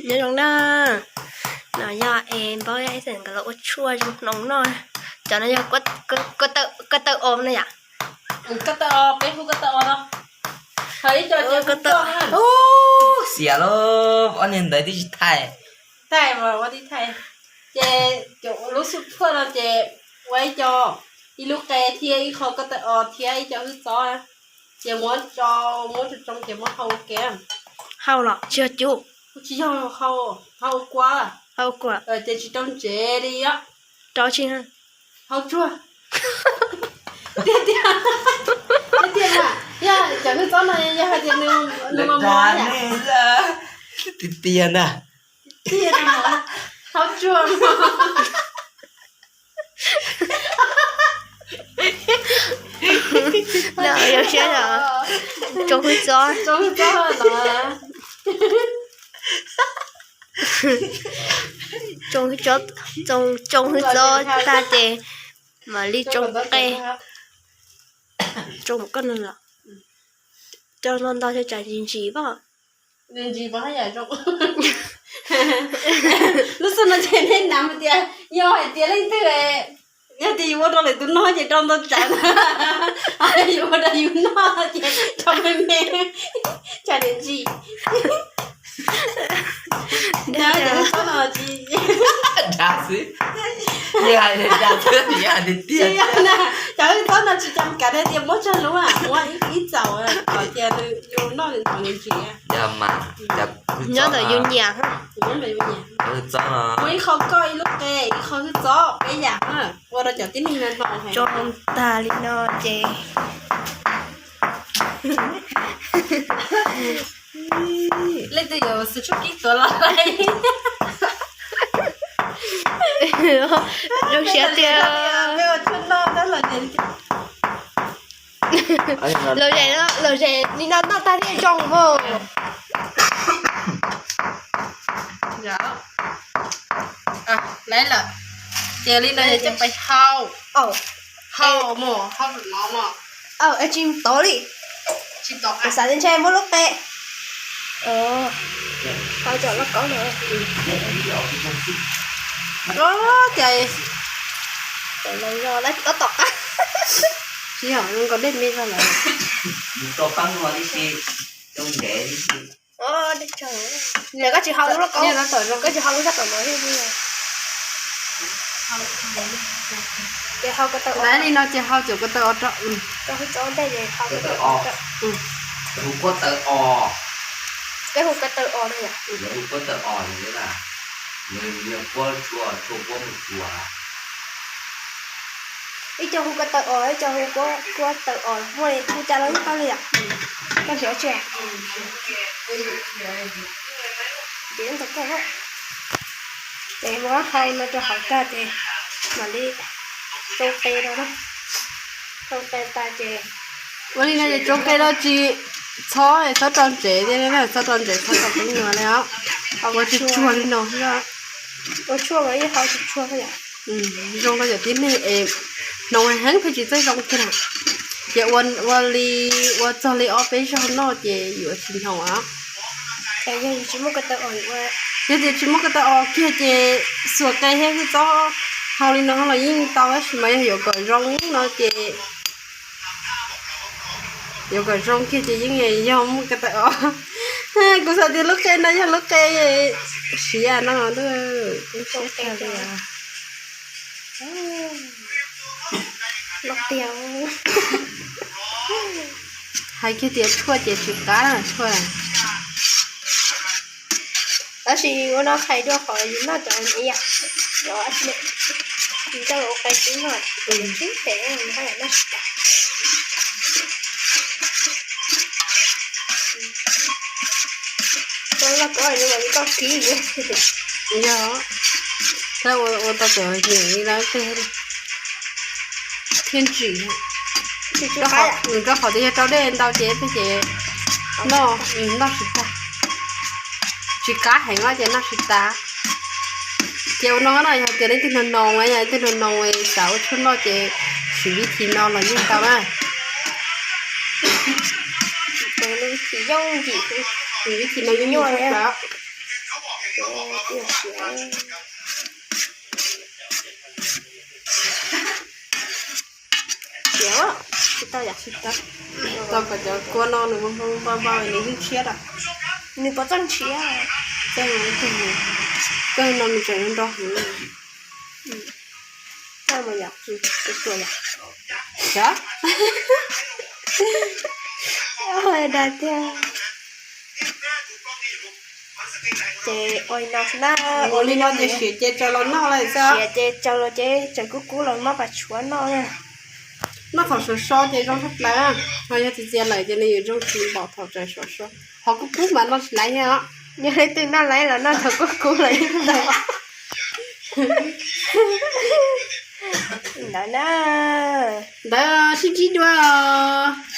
Nyob zoo na, no yog es npawg Ethan nkawd los ua tshuaj zoo hnoos noj. Cov no yog ko taw os na yom? Ko taw os, peb hu ko taw os no. Xiam lauj, ob niag ntawd twb tsis thaij. Thaij mas ua tib thaij. Ces lub xub phuaj no ces ua ib co, ib lub qe thiab ib qho ko taw os thiab ib co hwj txob. Ces muab tso, muab tsoo tsoo ces muab hau ua ke. Hau los tsis yog cub? Tsis yog, hau, hau ua kua. Hau ua kua. Ces tsis rau ntsev li os. Rau tsis? Hau tsuag. Tiag tiag. Tiag tiag mas, yog cov hwj txob no yog hais tias nws mos mos yom? Tiag tiag ntag. Tiag tiag, hau tsuag. Zoo siab os, tsoo hwj txob. Tsoo hwj txob no. Tsoo hwj txob, tsoo hwj txob tag ces mam li tsoo qe. Tsoo koj no los, coj no ntau cov tsam ntsis ntsis pom. Lub xub no ces nej hnav tias yog hais tias leej twg, yog tias yus ua rau lwm tus noj ces rau ntau tsam, yus ua rau yus noj ces rau me me, tsam ntsis ntsis. Dav xwb. Yeej hais tias dav xwb, yeej hais tias tiag. Cov hwj txob no tsis cam kav hais tias muab tsawg lub, muab ib txaus kom tias yus noj nws ntau nws ntsis. Yog mas, nyob ntawm yus nyiam. Hwj txob no muab ib qho koj ib lub qe ib qho hwj txob peb yam na, ua rau cov tib neeg no hnav. Tsoo tag li no ces leej twg yuav xub tshuaj kib tuav los lawm. Zoo siab tiag. Lom zem li no noj tag thiaj zoo mog. Lawm, ces li no yog coj pais hau. Hau mog, hau no no. Tsis tov li. Xav tias ntshe muab lub qe. Hau cov lauj kaub no. Ces los yog lawv tsis tab tom qab. Tsis yog, nkaus dej me zog lawm. Nws tau pab no tib si, zoo ntev tib si. Niam, koj tsis hau lub lauj kaub, koj tsis hau lub sab tom no thiab. Ces hau ko taw os. Li no ces hau cov ko taw os rau. Rau hwj txob ntej ces hau ko taw os. Hu ko taw os. Peb hu ko taw os no yom. Lawv hu ko taw os li na. Nws yog kuab tshuaj, tshuaj kuab mus tsuas. Ib co hu ko taw os, ib co hu kuab taw os, muaj li hu cas los yeej tau li yom. Koj nrhiav tsis? Ces ntau koj. Ces muab hau no rau hauv tag ces mam li tsoo qe rau na. Tsoo qe tag ces ua li no ces tsoo qe rau tsis txhob, txhob rau ntsev thiab, txhob rau ntsev txhob rau qeeb nyuag li os. Ua tsuag tsuag li no. Ua tshuaj mas yeej hau tsis tsuag yom. Zoo rau cov tib neeg es hnoos heev pheej tsis txawj zoo kiag na. Ces ua li, ua txog li ob peb zaug noj ces yuav tsis hnoos os. Yog tias tsis muaj ko taw os kiag ces xuas qe thiab hwj txob hau li no los yeej tau, tab sis mas yog yuav kom zoo no ces, yuav kom zoo kiag ces yeej yog muaj ko taw os. Kuv xav tias lub qe no yog lub qe siav no, kuv siab kawg li. Hais kiag tias tshuaj ces tsis qab na tshuaj. Tab sis ua no hais dua qhov yus noj cov ntawd yom, cov tsis, yus coj los ua qe tib no, tib pem noj tsis tas. Koj los koj yus los koj kib. Yog, tab ua tau cov nyiam li lawm tej thiaj ntsim. Nws rau qhov tias yog rau dej ntau ces peb ces noj, noj tsis tag. Tsis qab heev os ces noj tsis tas. Ces ua no no yog tias leej twg hnoos hnoos, yog leej twg hnoos hnoos xav ua tshuaj noj ces siv vib thim no los yeej tau na. Vib thim no yeej nyuaj. Siav, siav, tsis tau yam tsis tau. Tau kom cov kua no nws npau npau nws yeej ntshiab da. Nws puas txawj ntshiab? Txawj, txawj no nws tseem nrog hwv. Txawj mas yom, tsis tau yom. Siav. Da tiag. Ces ua li no xwb na. Ua li no ces siav ces tsaws los noj lawm xwb. Siav ces tsaws los ces tseem kub kub los muab pas tshuav noj na. Noj thaum sov so ces zoo tshaj plaws, ho yog txias txias lawm ces nws yuav zoo tsis npaum thaum tseem sov so. Ho kub kub mas noj tsis laiv thiab os. Yog leej twg noj laiv los noj thaum kub kub los yeej tau. Ntawd na. Ntawd sib ntsib dua os.